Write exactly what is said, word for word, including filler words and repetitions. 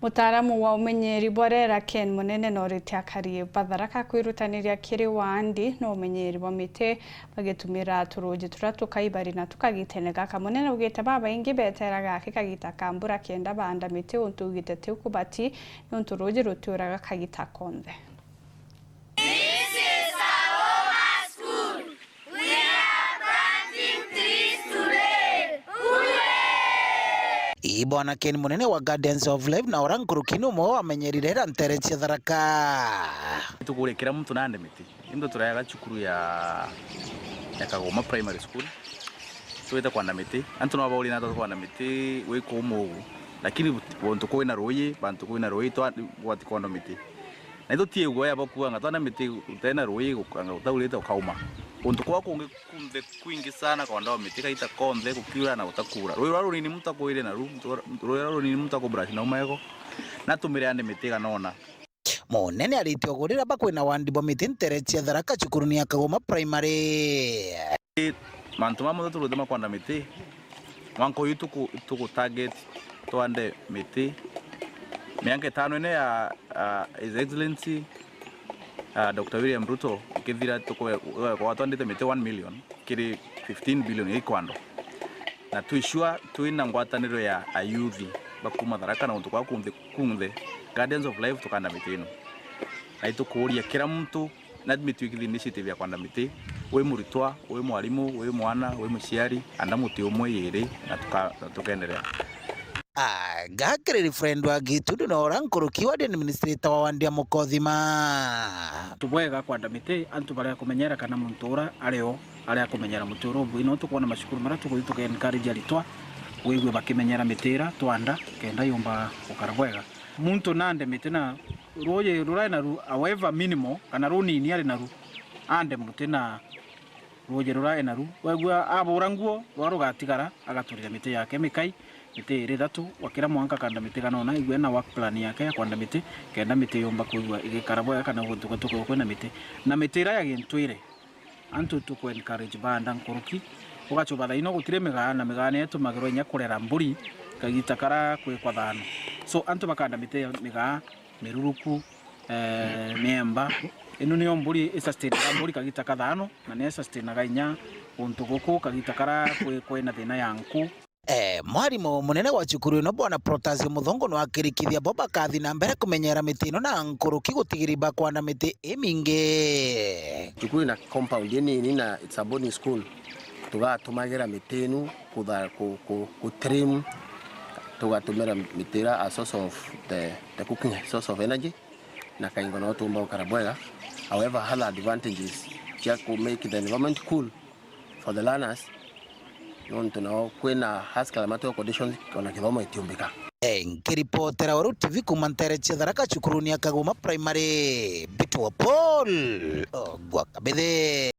Mutaaramu wa umenyeri bwa rera Ken Munene noritie akari ba Tharaka kwirutaniria kiri waandi na umenyeri bwa miti bagitumira turuuji turia tukaibari na tukagitene gaka. Munene augite babaingi beeteraga aki kagita ka mbura kenda baanda miti untu augite tiu kubati niuntu ruuji rutiuraga kagita konthe. This is Kagoma School. We are planting trees today. Hooray! Ii bwana Ken Munene wa Guardians of Life na ura nkuruki ni umwe wa amenyeri rera ntere cia Tharaka. Tukuria kira muntu naande miti. Into turayaga cukuru ya, ya Kagoma Primary School. Twite kwanda miti. Antu no baurire nata kwanda miti wi kumu ugu. Lakini untu kwina ruuji, bantu kwina ruuji, twa-, gwati kwanda miti. Na itutiigua ya bakuanga twana miti utena ruuji, gukanga utaurite ukauma. Untu kwa kungi kunthe kwingi sana kwanda miti kaita konthe gukiura na gutakuura. Ruuji rwa runini muntu akwire naru, ruuji rwa runini muntu akubrush na umego. Na tumire ande miti ganona. Munene aritie ugu riria bakwina wandi bwa miti ntere cia Tharaka cukuruni ya Kagoma Primary. Mantu mamo tuturite makwanda miti. Mwanka uyu tuku, tuku target twande miti. Mianka itano ine ya, ah, His Excellency, ah, Doctor William Ruto ikithira tukwe-, kwa twandite miti one million kiri fifteen billion ikwando. Na twi sure twina ngwataniro ya ayuthi bakuma Tharaka na untu kwa kunthe, kunthe Guardians of Life tukanda miti ino. Na itukuuria kira muntu na mitwikithie initiative ya kwanda miti, wi muritwa, wi mwarimu, wi mwana, wi muciari, anda muti umwe iri na tuka-, na tukenderea. Aga kiri referendum wa Gitundu na ura nkuruki wa administrator wa wandi ya Mukothima. Tubwega kwanda miti antu baria kumenyera kana muntu ura ari o aria kumenyera muti ura ubui, no tukwona macukuru maria tukuthi tuke encourage aritwa wigwe bakimenyera miti ira twanda kenda yumba gukara bwega. Muntu nande miti na ruuji ruria ari naru, however minimal, kana runini ari naru, ande muti na ruuji ruria ari naru. Wegua abura nguo, rwa rugatigara, agaturira miti yake mikai, miti iri ithatu, gwa kira mwanka akanda miti ganona, igwe na work plan yake ya kwanda miti, kenda miti yumba kwigua igikara bwega kana guntu gutuku kwina miti. Na miti iria ya gintwire, antu tuku encourage baanda nkuruki, ugacuba thaino gutiri migaa, na migaa niyo itumagirwa inya kurera mburi, kagita kara kwikwa thaano. So, antu bakanda miti ya migaa, miruruku, eh, miemba. Ino niyo mburi i sustainaga mburi kagita ka thaano, na niyo sustainaga inya guntu guku kagita kara kwi-, kwina thina ya nku. Eh, mwarimu munene wa cukuru ino, Bwana Protasio Muthongo, nwakirikithia bo bakathi na mbere kumenyera miti ino na nkuruki gutigiri bakwanda miti imingi. Cukuru ina compound inini na it's a boarding school. Tugatumagira miti inu kutha-, ku-, ku-, ku trim, tugatumira miti ira a source of the, the cooking, source of energy, na kaingo no tumba gukara bwega. However, other advantages cia ku make the environment cool for the learners, nontu nao kwina hustle amatu conditions ona kithomo itiumbika. Eh, nkiripotera Weru T V kuma ntere cia Tharaka cukuruni ya Kagoma Primary, Mbitwa Paul Ogwa Kabithe.